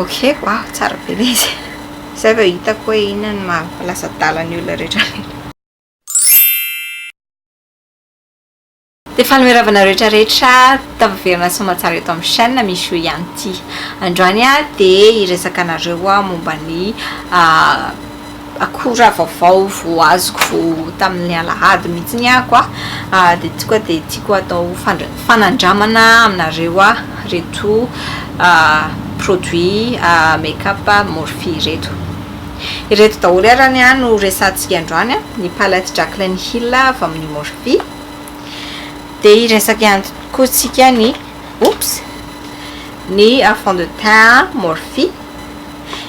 Ok, wow, tsara be ilay izy. Izay vao hitako hoe inona no maha lasa adala ny olona rehetra rehetra. Dia faly miarahaba anareo rehetra rehetra tafaverina soamatsara eto amin'ny chaîne Michou ihany ity. Androany aho dia hiresaka anareo aho momba ny akora vaovao vao azoko vao tamin'ny alahady mihitsy ahako a, dia tonga dia tiako atao fanandramana aminareo aho ireto produit make up Morphe ireto. Ireto daholo arany no resahantsika androany, ny palette Jaclyn Hill avy amin'ny Morphe, dia hiresaka ihany koa tsika ny oops ny fond de teint Morphe.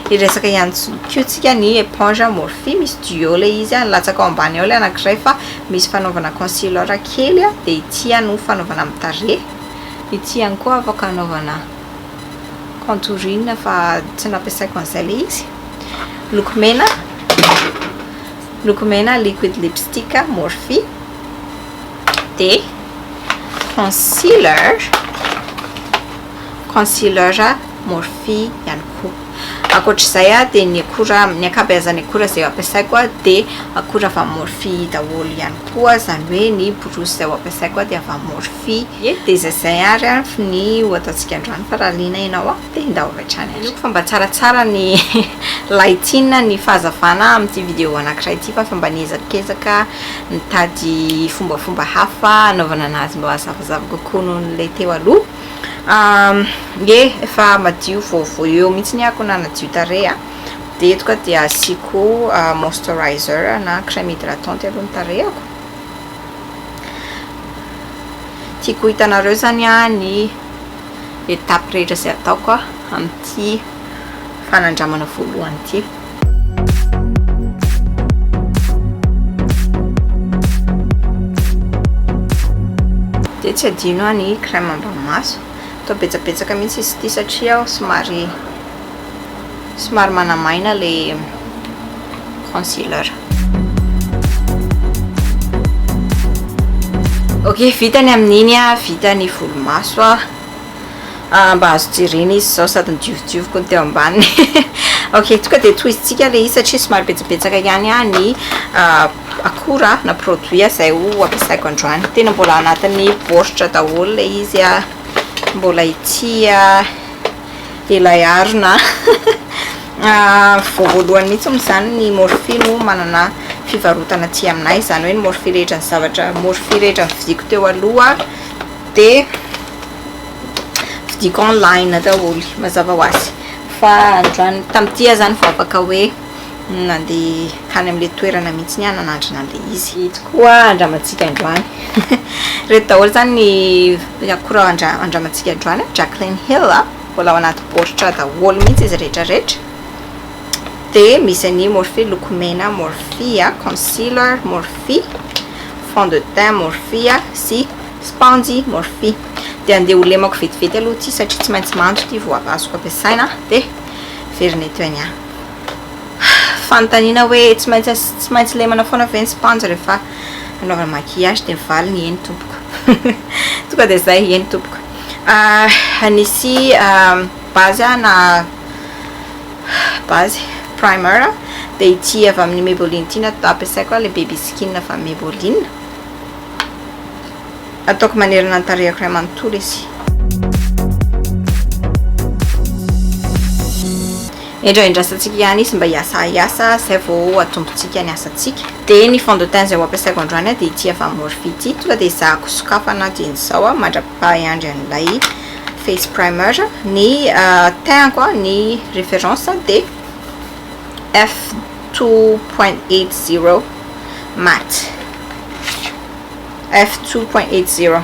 Hiresaka ihany koa tsika ny éponge Morphe, misy duo ilay izy, latsaka ao ambany ao ilay anankiray fa misy fanaovana concealer kely, dia ity no fanaovana amin'ny tarehy, ity ihany koa afaka anaovana contouring fa tsy nampiasaiko an'izay ilay izy. Lokomena, lokomena liquid lipstick Morphe, dia concealer, concealer Morphe ihany koa. Ankoatr'izay dia ny akora, ny ankabeazan'ny akora izay ampiasaiko dia akora avy amin'ny Morphe daholo ihany koa, izany hoe ny borosy izay ho ampiasaiko dia avy amin'ny Morphe. Ie, dia izay izay ary ny ho ataontsika androany fa raha liana ianao dia ndao avy hatrany ary. Inoako fa mba tsaratsara ny lighting, ny fahazavana amin'ity vidéo anankiray ity fa efa mba niezakezaka nitady fombafomba hafa hanaovana anazy mba hazavazava kokoa noho ilay teo aloha. Ie, efa madio vao vao eo mihitsy ny ako nanadio tarehy a. Dia eto ka dia asiako moisturizer na crème hydratante aloha ny tarehako. Tiako hitanareo zany a ny étape rehetra izay ataoko amin'ity fanandramana voalohany ity. Dia tsy adino ny crème ambany maso. Atao betsabetsaka mihitsy izy ity satria somary somary manamaina ilay concealer. Ok, vita ny amin'iny, vita ny volomaso. Mba azo jerena izy izao sady nodiovodioviko ny teo ambaniny. Ok, tonga dia tohizintsika ilay izy satria somary betsabetsaka ihany ny akora na produit izay ho ampiasaiko androany. Tena mbola anatin'ny baoritra daholo ilay izy, mbola ity ilay harona. Vao voalohany mihitsy moa izany ny Morphe no manana fivarotana aty aminay, izany hoe ny Morphe rehetra ny zavatra Morphe rehetra novidiako teo aloha dia vidiako online daholo mazava ho azy. Fa androany tamin'ity aho izany vao afaka hoe nandeha tany amin'ilay toerana mihitsy aho nanandrana an'ilay izy. Ito koa andramantsika androany. Ireto daholo izany ny akora andramantsika androany. Jaclyn Hill, mbola ao anaty baoritra daholo mihitsy izy rehetra rehetra. Dia misy an'i Morphe lokomena Morphe, concealer Morphe, fond de teint Morphe sy sponge Morphe. Dia andeha ho lemako vetivety aloha ity satria tsy maintsy mando ity vao azoko ampiasaina. Dia verina eto ihany aho. Fanontaniana hoe tsy maintsy tsy maintsy lemana foana ve ny sponge rehefa anaovana maquillage? Dia ny valiny eny tompoko. Tonga dia izay, eny tompoko. Nisy base na base primer dia ity avy amin'ny Maybelline ity no ampiasaiko, ilay baby skin avy amin'ny Maybelline. Ataoko manerana ny tarehiko iray manontolo izy. Endraendrasantsika ihany izy mba hiasa hiasa izay vao atombontsika ny asantsika. Dia ny fond de teint izay ho ampiasaiko androany dia ity avy amin'ny Morphe ity. Tonga dia ezahako sokafana dieny izao mandra-paha-hiandry an'ilay face primer. Ny teint-ko, ny référence dia F2.80 matte. F2.80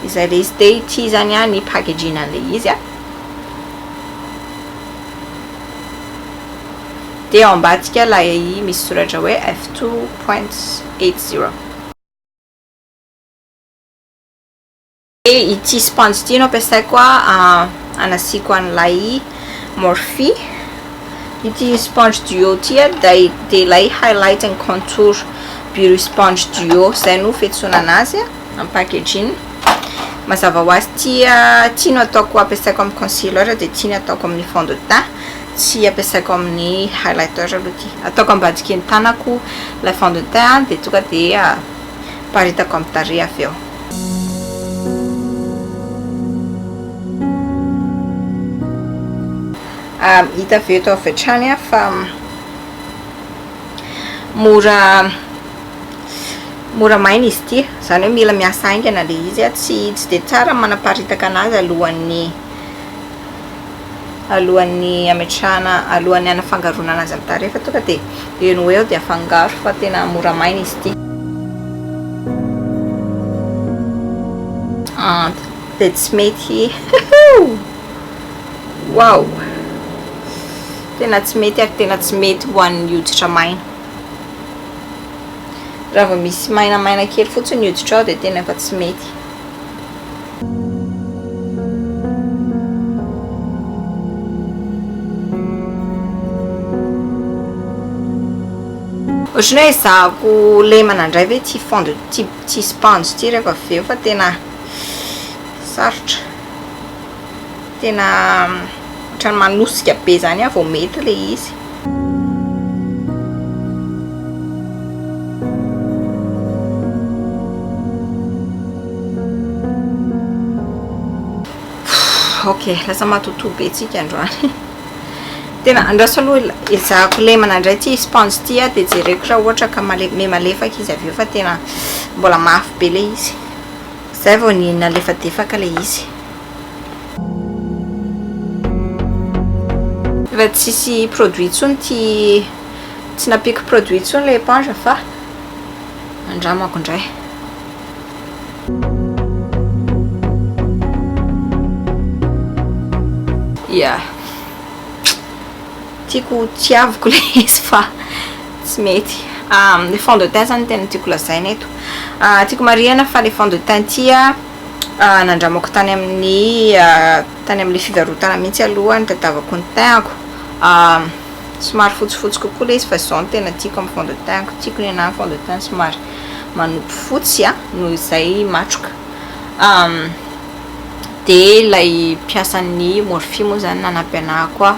izay ilay izy. Dia ity izany ny packaging an'ilay izy. Dia ao ambadika ilay misy soratra hoe F2.80. Dia ity sponge ity no ampiasaiko hanasiako an'ilay Morphe. Ity sponge duo ity dia ilay highlight and contour beauty sponge duo, izay no fiantsoana anazy amin'ny packaging. Mazava ho azy ity ity no ataoko ampiasaiko amin'ny concealer dia ity no ataoko amin'ny fond de teint. Tsy ampiasaiko amin'ny highlighter aloha ity. Ataoko ambadiky ny tanako ilay fond de teint dia tonga dia aparitako amin'ny tarehy avy eo. Hita avy eto avy hatrany fa mora mora maina izy ity, izany hoe mila miasa haingana ilay izy, tsy tsy dia tsara ny manaparitaka anazy alohan'ny alohan'ny hametrahana alohan'ny hanafangaroana anazy amin'ny tarehy fa tonga dia eo no eo dia afangaro fa tena mora maina izy ity. Dia tsy mety Wow! Tena tsy mety ary tena tsy mety ho an'ny hoditra maina. Raha vao misy mainamaina kely fotsiny ny hoditrao dia tena efa tsy mety. Ohatran'ny hoe ezahako lemana indray ve ity fond de ity ity sponge ity rehefa avy eo fa tena sarotra. Tena ohatran'ny manosika be zany aho vao mety ilay izy. Ok, lasa matotoa be tsika androany. Tena andraso aloha ezahako lemana indray ity sponge ity dia jereko raha ohatra ka male- miha-malefaka izy avy eo fa tena mbola mafy be ilay izy. Zay vao ny nalefadefaka ilay izy. Efa tsisy produit intsony ity, tsy nampiako produit intsony ilay éponge fa andramako indray. Ya, tiako tiaviko ilay izy fa tsy mety. Ilay fond de teint zany no tena tiako lazaina eto. Tiako marihana fa ilay fond de teint ity an, nandramako tany amin'ny tany amin'ilay fivarotana mihitsy aloha nitadiavako ny teint-ko. Somary fotsifotsy kokoa ilay izy fa izao no tena tiako amin'ny fond de teint-ko. Tiako ny anahy ny fond de teint somary manopy fotsy noho izay matroka. Dia ilay mpiasan'ny Morphe moa izany nanampy anahy koa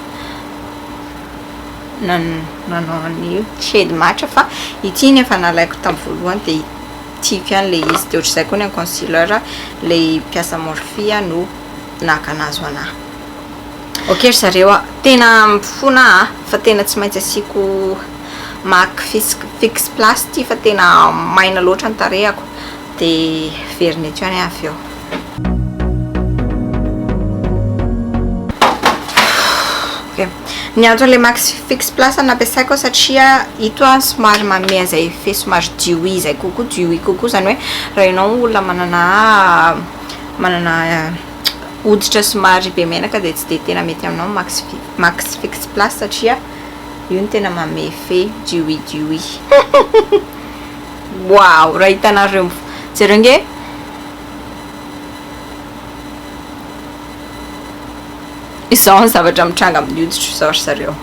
nanao ny shade match fa ity no efa nalaiko tamin'ny voalohany dia tiako ihany ilay izy. Dia ohatr'izay koa ny an'ny concealer, ilay mpiasa Morphe no naka anazy ho anahy. Ok ry zareo a, tena mifona aho fa tena tsy maintsy asiako Mac Fix Plus ity fa tena maina loatra ny tarehako dia verina eto ihany aho avy eo. Ok, ny anton'ilay Mac Fix Plus nampiasaiko satria ito an somary manome an'izay effet somary dewy izay kokoa, dewy kokoa izany hoe raha ianao olona manana manana hoditra somary be menaka dia tsy dia tena mety aminao ny Max Fix Plus satria io no tena manome effet dewy dewy. Waouh! Raha hitanareo, jereo nge. Izao ny zavatra mitranga amin'ny hoditro izao ry zareo.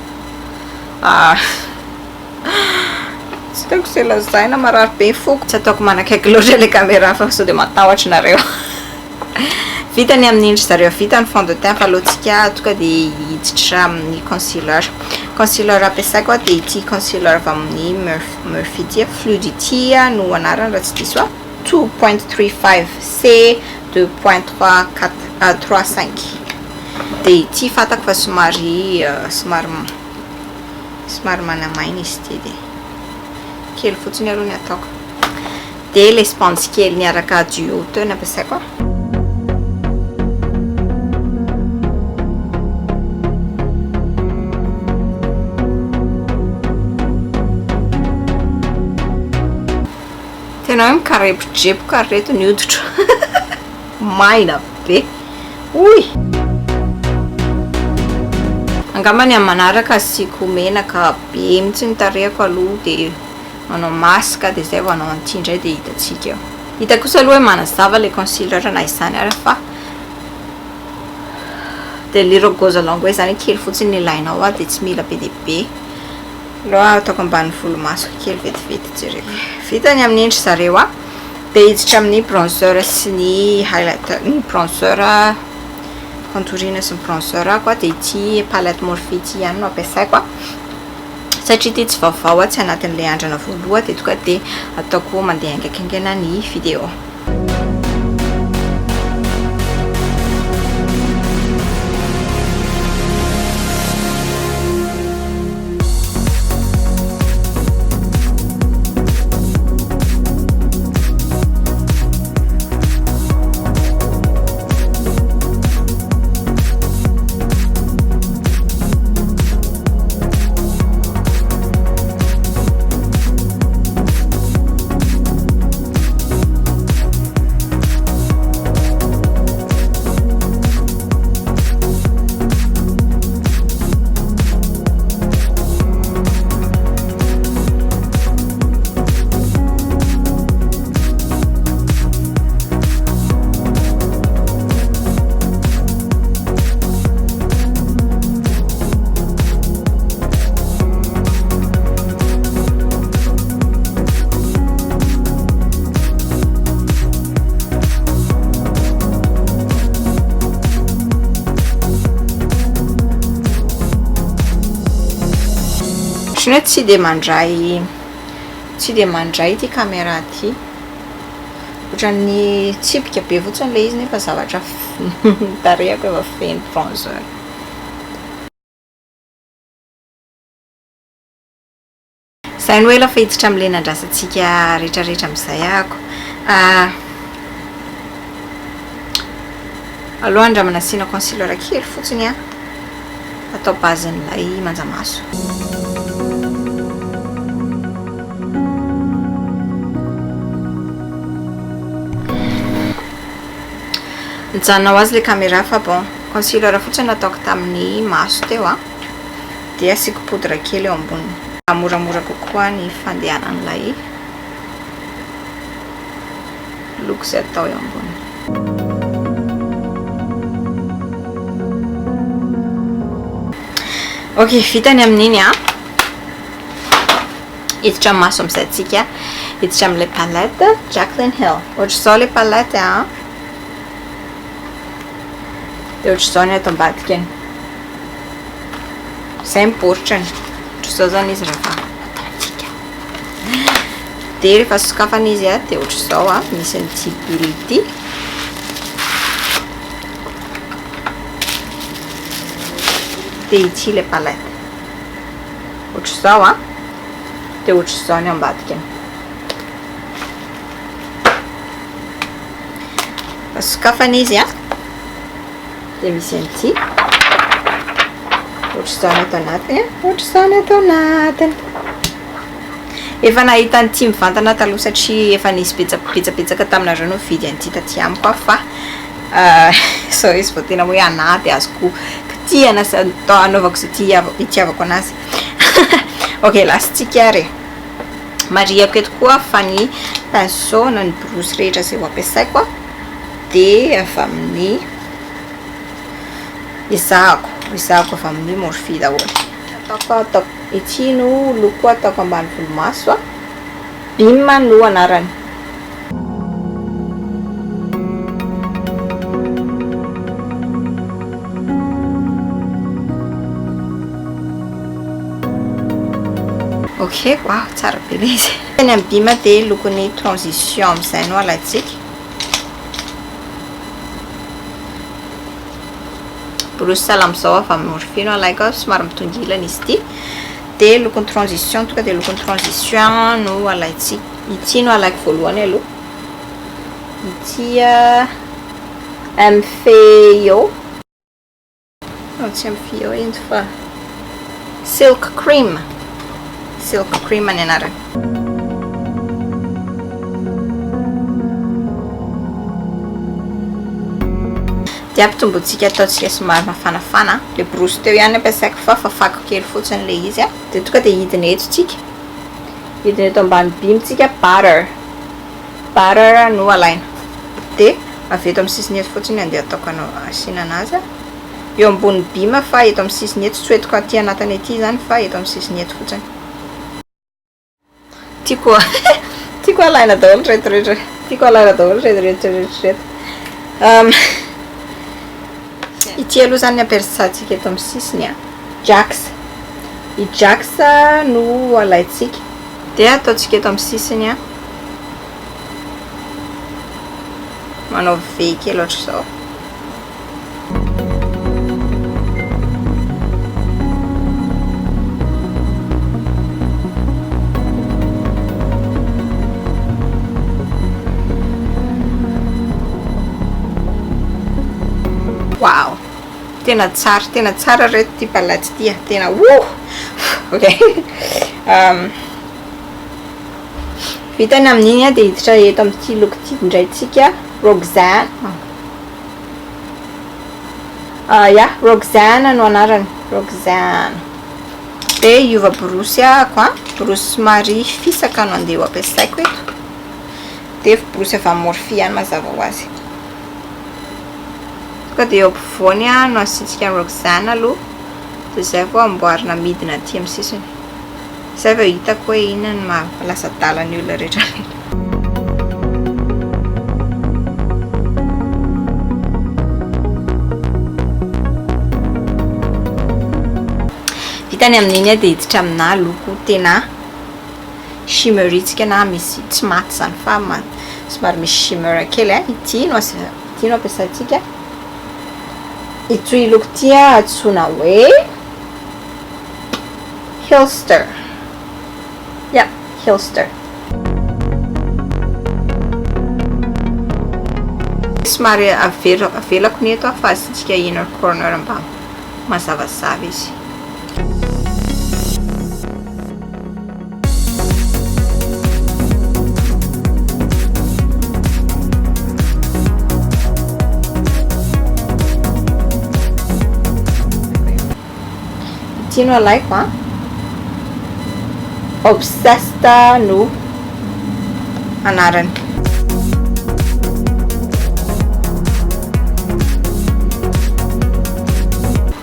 Ah. Tsy hitako izay lazaina, marary be ny foko. Tsy ataoko manakaiky loatra ilay caméra fa sao dia matahotra nareo. Vita ny amin'iny ry zareo, vita ny fond de teint fa aleontsika tonga dia hiditra amin'ny concealer. Concealer ampiasaiko dia ity concealer avy amin'ny Murphy ity, Fluidity no anarany raha tsy diso aho. 2.35 C 2.34 35 dia ity fantako fa somary somary somary manamaina izy ity dia kely fotsiny aloha ny ataoko dia ilay sponge kely niaraka duo teo no ampiasaiko a. Tena hoe mikarepodrepoka ry reto ny hoditro. Maina be. Oy! Angamba ny amin'ny manaraka asiako menaka be mihitsy ny tarehiko aloha dia manao masque dia izay vao hanao an'ity indray dia hitantsika eo. Hita kosa aloha hoe manazava ilay concealer na izany ary fa dia little goes a long way izany kely fotsiny ny ilainao dia tsy mila be dia be. Aleo ataoko ambany volomasoko kely vetivety jereko. Vita ny amin'iny ry zareo a. Dia hiditra amin'ny bronzer sy ny highlighter, ny bronzer contourina sy ny bronzer ako dia ity palette Morphe ity ihany no ampiasaiko a. Satria ity tsy vaovao tsy anatin'ilay andrana voaloha dia tonga dia ataoko mandeha haingankaingana ny vidéo. Ohatran'ny hoe tsy dia mandray tsy dia mandray ity caméra ity. Ohatran'ny tsipika be fotsiny ilay izy nefa zavatra tarehiko efa feno bronzer. Izay no ela fa hiditra amin'ilay nandrasantsika rehetrarehetra amin'izay ahako. Aloha andramana asiana concealer kely fotsiny an, atao base-n'ilay manjamaso. Nijanona ho azy ilay caméra fa bon, concealer fotsiny nataoko tamin'ny maso teo an. Dia asiako poudre kely eo amboniny. Moramora kokoa ny fandehanan'ilay loko izay atao eo amboniny. Ok, vita ny amin'iny an. Hiditra amin'ny maso amin'izay tsika. Hiditra amin'ilay palette Jaclyn Hill. Ohatr'izao ilay palette an. Dia ohatr'izao ny ato ambadikany. Izay ny boritrany. Ohatr'izao zany izy rehefa ataontsika. Dia rehefa sokafana izy a, dia ohatr'izao a, misy an'ity bulle ity. Dia ity ilay palette. Ohatr'izao a, dia ohatr'izao ny ambadikany. Rehefa sokafana izy a. Dia misy an'ity. Ohatr'izao ny ato anatiny, ohatr'izao ny ato anatiny. Efa nahita an'ity mivantana aho taloha satria efa nisy betsabetsaka taminareo no nividy an'ity taty amiko aho fa izao izy vao tena hoe anà dia azoko kitihana sy atao anaovako izay tia- itiavako anazy. Ok, lasintsika ary e. Marihako eto koa fa ny pinceau na ny borosy rehetra izay ho ampiasaiko dia avy amin'ny ezahako, ezahako avy amin'ny Morphe daholo. Ataoko ataoko ity no loko ataoko ambany volomaso a, Bim no anarany. Ok, wow, tsara be ilay izy. Ny amin'ny Bim dia lokon'ny transition amin'izay no alaintsika. Borosy sahala amin'izao avy amin'ny Morphe no alaiko, somary mitongilana izy ity. Dia lokon'ny transition, tonga dia lokon'ny transition no alaintsika. Ity no alaiko voalohany aloha. Ity MFEO. Non, tsy MFEO iny fa Silk Cream. Silk Cream ny anarany. Dia ampitombointsika ataontsika somary mafanafana. Ilay borosy teo ihany ampiasaiko fa fafako kely fotsiny ilay izy. Dia tonga dia hidina eto tsika. Hidina eto ambany bim tsika butter. Butter no alaina. Dia avy eto amin'ny sisiny eto fotsiny andeha ataoko anao asiana anazy. Eo ambony bim fa eto amin'ny sisiny eto, tsy hoentiko aty anatiny aty izany fa eto amin'ny sisiny eto fotsiny. Tiako tiako alaina daholo ireto rehetra. Tiako alaina daholo ireto rehetra rehetra ireto. Ity aloha izany ny ampiasantsika eto amin'ny sisiny a. Jax. I Jax no alaintsika. Dia ataontsika eto amin'ny sisiny a. Manao V kely ohatr'izao. Wow! Tena tsara, tena tsara reto ty palette ty a, tena wouh! Ok. Vita ny amin'iny a, dia hiditra eto amin'ity loko ity indray tsika, Roxane. Ah ya, Roxane no anarany, Roxane. Dia hiova borosy ahako a, borosy somary fisaka no andeha ho ampiasaiko eto. Dia borosy avy amin'ny Morphe ihany mazava ho azy. Tonga dia eo ampovoany a no asiantsika ny Roxane aloha, dia izay vao amboarina midina aty amin'ny sisiny. Izay vao hitako hoe inona no maha lasa adala ny olona rehetra rehetra. Vita ny amin'iny dia hiditra aminà loko tena shimmery tsika na misy tsy maty izany fa somary misy shimmer kely a. Ity no ity no ampiasaintsika. Ity loko ity antsoina hoe Hilster. Ya, Hilster. Somary avelako ny eto fa asiantsika inner corner mba mazavazava izy. Ity no alaiko an. Obsessed no anarany.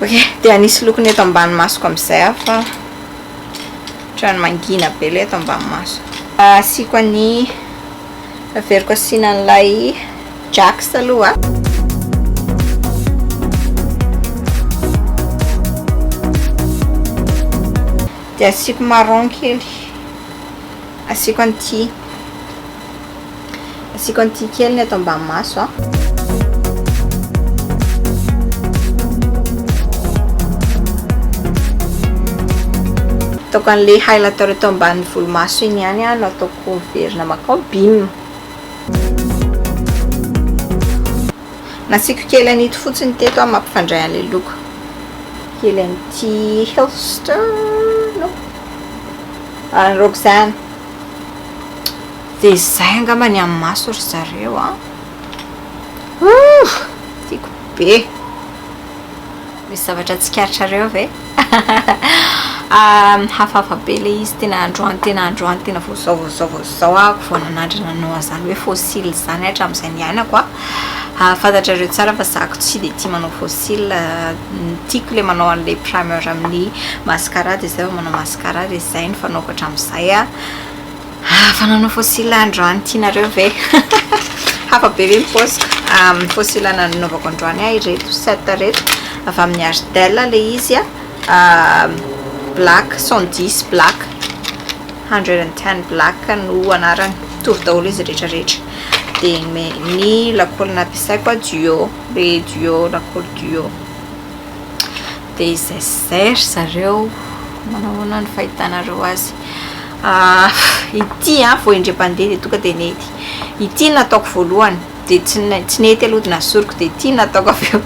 Ok, dia hanisy lokony eto ambany masoko amin'izay aho fa ohatran'ny mangina be ilay eto ambany maso. Asiako an'i, averiko asiana an'ilay Jax aloha. Dia asiako marron kely. Asiako an'ity. Asiako an'ity kely ny ato ambany maso a. Ataoko an'ilay highlighter eto ambanin'ny volomaso iny ihany a no ataoko miverina makao bim. Nasiako kely an'ito fotsiny teto aho mampifandray an'ilay loko. Kely an'ity Holster no. An'i Roxane. Dia izay angamba ny amin'ny maso ry zareo a. Ouh! Tiako be. Misy zavatra tsikaritrareo ve? Hafahafa be ilay izy, tena androany, tena androany, tena vao izao, vao izao, vao izao aho vao nanandrana nanao an'izany hoe faux cils izany hatramin'izay niainako a. Fantatrareo tsara fa za ko tsy dia tia manao faux cils, tiako ilay manao an'ilay primer amin'ny mascara dia izay vao manao mascara dia izay no fanaoko hatramin'izay a. Fa nanao faux cils androany, tianareo ve? Hafa be ve ny paoziko? Faux cils nanaovako androany aho ireto set ireto avy amin'ny Ardell ilay izy a, black 110 black, 110 black no anarany, mitovy daholo izy rehetra rehetra. Dia ny lakôly nampiasaiko a duo, le duo lakôly duo. Dia izay izay ry zareo, manao ahoana ny fahitanareo azy? Ity an, vao indray mpandeha dia tonga dia nety. Ity no nataoko voalohany, dia tsy tsy nety aloha dia nasoriko, dia ity no nataoko avy eo,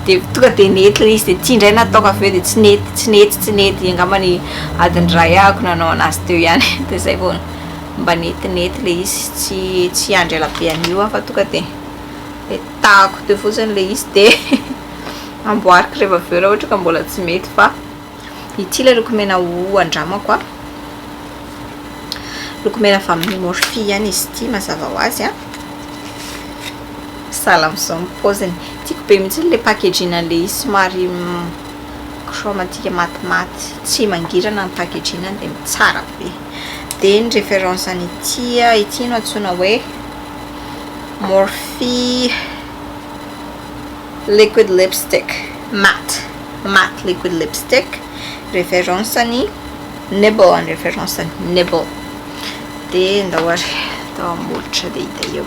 dia tonga dia nety ilay izy, dia ity indray nataoko avy eo dia tsy nety, tsy nety, tsy nety, angambany adiny iray ahako nanao anazy teo ihany, dia izay vao mba netinety ilay izy, tsy tsy hiandry ela be an'io aho fa tonga dia petahako teo fotsiny ilay izy dia amboariko rehefa avy eo raha ohatra ka mbola tsy mety fa ity ilay lokomena ho andramako a. Lokomena avy amin'ny Morphe ihany izy ity mazava ho azy a. Sahala amin'izao ny paoziny. Tiako be mihitsy ilay packaging an'ilay izy somary chromatique matimaty, tsy mangirana ny packaging dia tsara be. Dia ny référence an'ity, ity no antsoina hoe. Morphe liquid lipstick matte matte liquid lipstick référence-ny nibble ny référence-ny nibble dia ndao ary atao amin'ny molotra dia hita eo.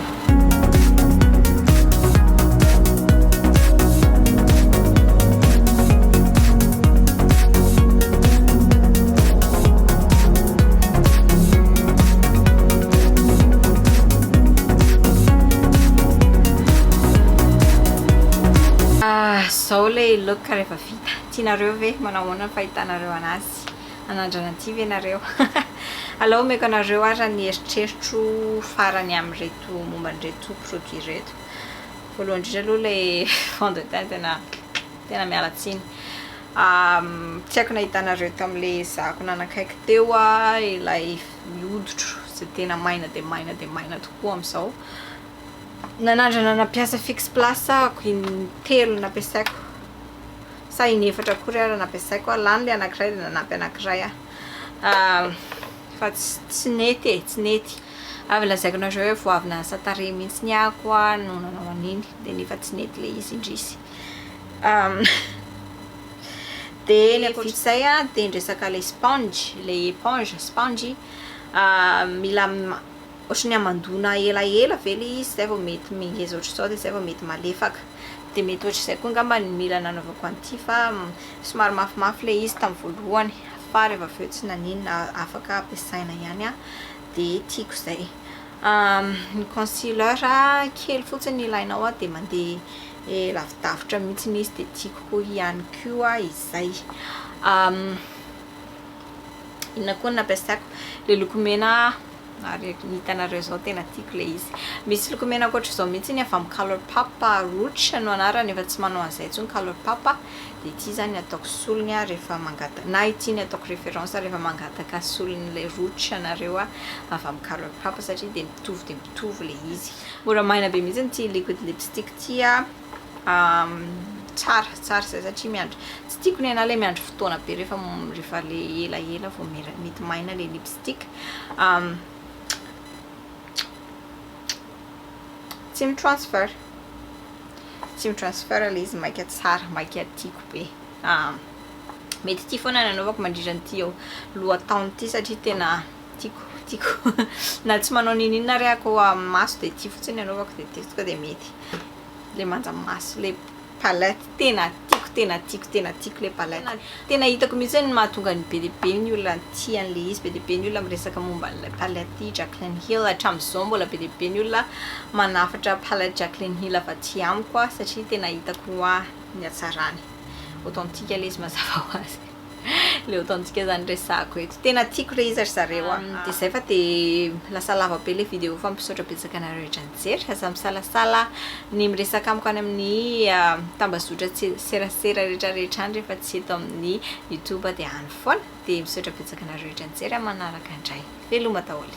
Zao ilay look rehefa vita. Tianareo ve? Manao ahoana ny fahitanareo anazy? Hanandrana an'ity ve nareo? Alao omeko anareo ara ny eritreritro farany amin'ireto momba an'ireto produit ireto. Voalohany indrindra aloha ilay fond de teint tena tena miala tsiny. Tsy haiko nahita anareo tamin'ilay zahako nanakaiky teo ilay hoditro izay tena maina dia maina dia maina tokoa amin'izao. Nanandrana nampiasa fixe place ahako in-telo nampiasaiko. Sa in'efatra akory ary nampiasaiko a, lany le anakiray de nanampy anakiray aho fa tsy tsy nety e, tsy nety. Avy lazaiko anareo hoe vao avy nanasa tarehy mihitsy ny ahako a no nanao an'iny de nefa tsy nety le izy indrisy. De ny ankoatr'izay a de ny resaka le sponge, le éponge, sponge mila Ohatry ny hamandoana elaela ve le izy zay vao mety mingeza ohatr'izao de zay vao mety malefaka. De mety ohatr'izay koa angamba ny mila nanaovako an'ity fa somary mafimafy le izy tamin'ny voalohany fa rehefa avy eo tsy naninona afaka ampiasaina ihany an, de tiako izay. Ny concealer kely fotsiny ny ilainao an de mandeha lavidavitra mihitsy izy de tiako koa ihany koa izay. Inona koa no nampiasaiko? Le lokomena ary ny hitanareo izao tena tiako ilay izy. Misy lokomena ankoatr'izao mihitsy ny avy amin'ny Color Pop, Rouge no anarany, efa tsy manao an'izay intsony Color Pop. Dia ity izany no ataoko solony rehefa mangataka, na ity no ataoko référence rehefa mangataka solon'ilay Rouge ianareo avy amin'ny Color Pop satria dia mitovy dia mitovy ilay izy. Mora maina be mihitsy ity liquid lipstick ity. Tsara, tsara izay satria miandry, tsy tiako ny anah ilay miandry fotoana be rehefa rehefa le elaela vao mety maina ilay lipstick. Tsy mi-transfer, tsy mi-transfer ilay izy maika tsara, maika tiako be. Mety ity foana ny anaovako mandritra an'ity lohataona ity satria tena tiako, tiako. Na tsy manao n'inon'inona ary aho amin'ny maso dia ity fotsiny ny anaovako dia tonga dia mety. Le manja maso le palette tena tiako tena tiako tena tiako le palette tena hitako mihitsy ny mahatonga ny be dia be ny olona tia an'le izy be dia be ny olona miresaka momba an'ilay palette Jaclyn Hill hatramin'izao mbola be dia be ny olona manafatra palette Jaclyn Hill avy aty amiko a satria tena hitako hoa ny hatsarany authentique le izy mazava ho azy. Le authentique zany resahako eto. Tena tiako le izy ry zareo a. De zay fa de lasa lava be le vidéo fa misaotra betsaka anareo rehetra nijery. Aza misalasala ny miresaka amiko any amin'ny tambazotra serasera rehetra rehetra any rehefa tsy eto amin'ny youtube de any foana. De misaotra betsaka anareo rehetra nijery amin'ny manaraka indray. Veloma daholo.